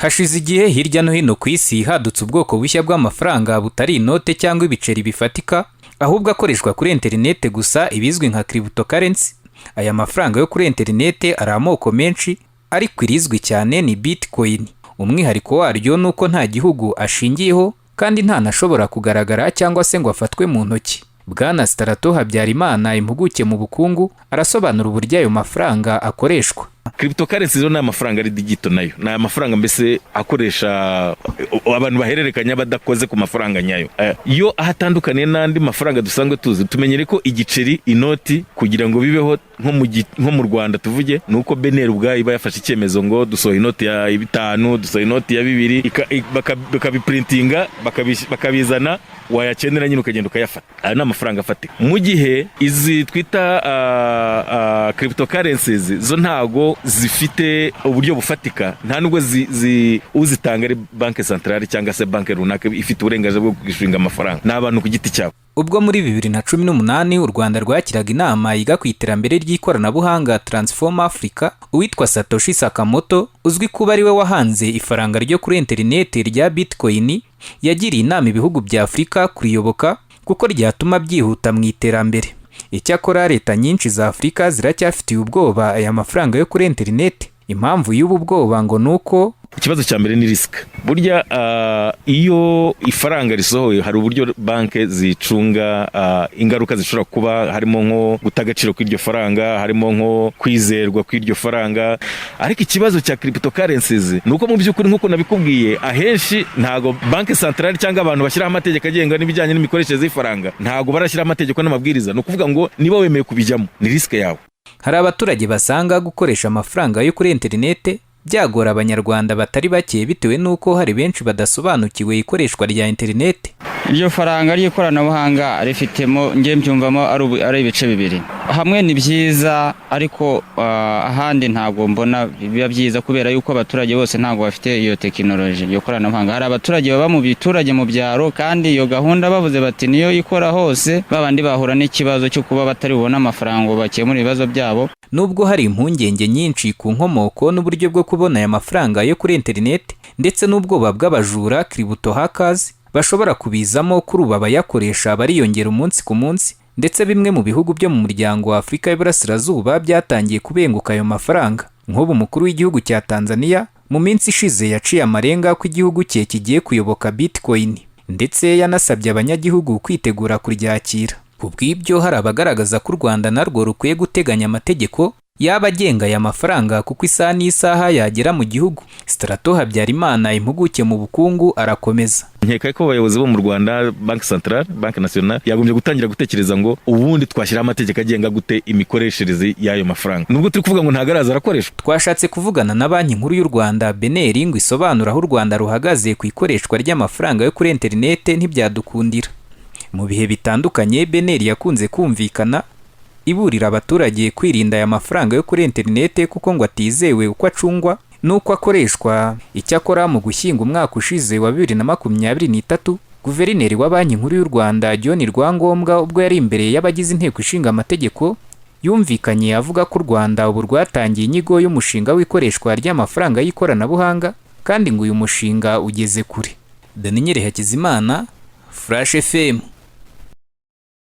Hashize igihe hirya no hino ku isi hadutse ubwoko bushya bw'amafaranga butari inote cyangwa ibiceri bifatika, ahubwo akoreshwa kuri interinete gusa, ibizwi nka cryptocurrency. Aya mafaranga yo kuri interinete ari amoko menshi, ariko irizwi cyane ni Bitcoin. Umwihariko waryo ni uko nta gihugu ashingiyeho kandi ntanashobora kugaragara cyangwa se ngo afatwe mu ntoki. Bwana Sitarato Habyarimana, impuguke mu bukungu, arasobanura uburyo ayo mafaranga akoreshwa. Cryptocurrency rero ni amafaranga ari digital, nayo ni amafaranga mbese akoresha abantu bahererekanya badakoze ku mafaranga nyayo. Iyo aho atandukaniye n'andi mafaranga dusanzwe tuzi, tumenyere ko igiceri, inoti, kugira ngo bibeho, nko mu Rwanda tuvuge, ni uko BNR ubwayo iba yafashe icyemezo ngo dusohoye inoti ya 5, dusohoye inoti ya 2, bakabiprintinga, bakabizana, wayakenera nyine ukagenda ukayafata. Aya ni amafaranga afatika, mu gihe izi twita cryptocurrencies zo ntago zifite uburyo bufatika, nta nubwo uzitanga ari banque centrale cyangwa se banki runaka ifite uburenganzira bwo kwishinga amafaranga, ni abantu ku giti cyabo. Ubwo muri 2018 u Rwanda rwakiraga inama yiga ku iterambere ry'ikoranabuhanga, Transform Africa, uwitwa Satoshi Sakamoto, uzwi kuba ari we wahanze ifaranga ryo kuri interineti rya Bitcoin, yagiriye inama ibihugu bya Afurika kuriyoboka kuko ryatuma byihuta mu iterambere. Icyakora leta nyinshi za Afurika ziracyafitiye ubwoba aya mafaranga yo kuri interineti. Impamvu y'ubu bwoba ngo ni uko Ikibazo cya mbere ni risk. Burya iyo ifaranga risohowe, hari uburyo banki zicunga ingaruka zishobora kuba, harimo nko guta agaciro kw'iryo faranga, harimo nko kwizerwa kw'iryo faranga. Ariko ikibazo cya cryptocurrencies ni uko mu by'ukuri, nk'uko nabikubwiye, ahenshi ntago banque centrale cyangwa abantu bashyiraho amategeko agenga n'ibijyanye n'imikoreshereze y'ifaranga, ntago barashyiraho amategeko n'amabwiriza. Ni ukuvuga ngo niba wemeye kubijyamo, ni risk yawe. Hari abaturage basanga gukoresha amafaranga yo kuri interinete byagora Abanyarwanda batari bake, bitewe n'uko hari benshi badasobanukiwe ikoreshwa rya interinete. Iryo faranga ry'ikoranabuhanga rifitemo, njye mbyumvamo ari ibice bibiri. Hamwe ni byiza, ariko ahandi ntabwo mbona biba byiza, kubera yuko abaturage bose ntabwo bafite iyo tekinoloji, iryo koranabuhanga. Hari abaturage baba mu biturage, mu byaro, kandi iyo gahunda bavuze bati niyo ikora hose, babandi bahura n'ikibazo cyo kuba batari bubone amafaranga ngo bakemure ibibazo byabo. Nubwo hari impungenge nyinshi ku nkomoko n'uburyo bwo kubona aya mafaranga yo kuri interineti, ndetse n'ubwoba bw'abajura, crypto hackers, bashobora kubizamo, kuri ubu abayakoresha bariyongera umunsi ku munsi, ndetse bimwe mu bihugu byo mu Muryango wa Afurika y'Iburasirazuba byatangiye kubenguka ayo mafaranga. Nk'ubu umukuru w'igihugu cya Tanzania mu minsi ishize yaciye amarenga ko igihugu cye kigiye kuyoboka Bitcoin, ndetse yanasabye abanyagihugu kwitegura kuryakira. Ku bw'ibyo, hari abagaragaza ko u Rwanda narwo rukwiye guteganya amategeko yaba agenga aya mafaranga, kuko isaha n'isaha yagera mu gihugu. Sitarato Habyarimana, impuguke mu bukungu, arakomeza. Nkeka ko abayobozi bo mu Rwanda, banque centrale, banque nationale, yagombye gutangira gutekereza ngo ubundi twashyiraho amategeko agenga gute imikoreshereze y'ayo mafaranga, nubwo turi kuvuga ngo ntabwo araza arakoreshwa. Twashatse kuvugana na Banki Nkuru y'u Rwanda, BNR, ngo isobanure aho u Rwanda ruhagaze ku ikoreshwa ry'amafaranga yo kuri interinete, ntibyadukundira. Mu bihe bitandukanye BNR yakunze kumvikana iburira abaturage kwirinda aya mafaranga yo kuri interinete, kuko ngo atizewe uko acungwa n'uko akoreshwa. Icyakora mu Gushyingo umwaka ushize wa 2023, Guverineri wa Banki Nkuru y'u Rwanda, John Rwangombwa, ubwo yari imbere y'abagize Inteko Ishinga Amategeko, yumvikanye avuga ko u Rwanda ubu rwatangiye inyigo y'umushinga w'ikoreshwa ry'amafaranga y'ikoranabuhanga, kandi ngo uyu mushinga ugeze kure. Daniel Hakizimana, Flash FM.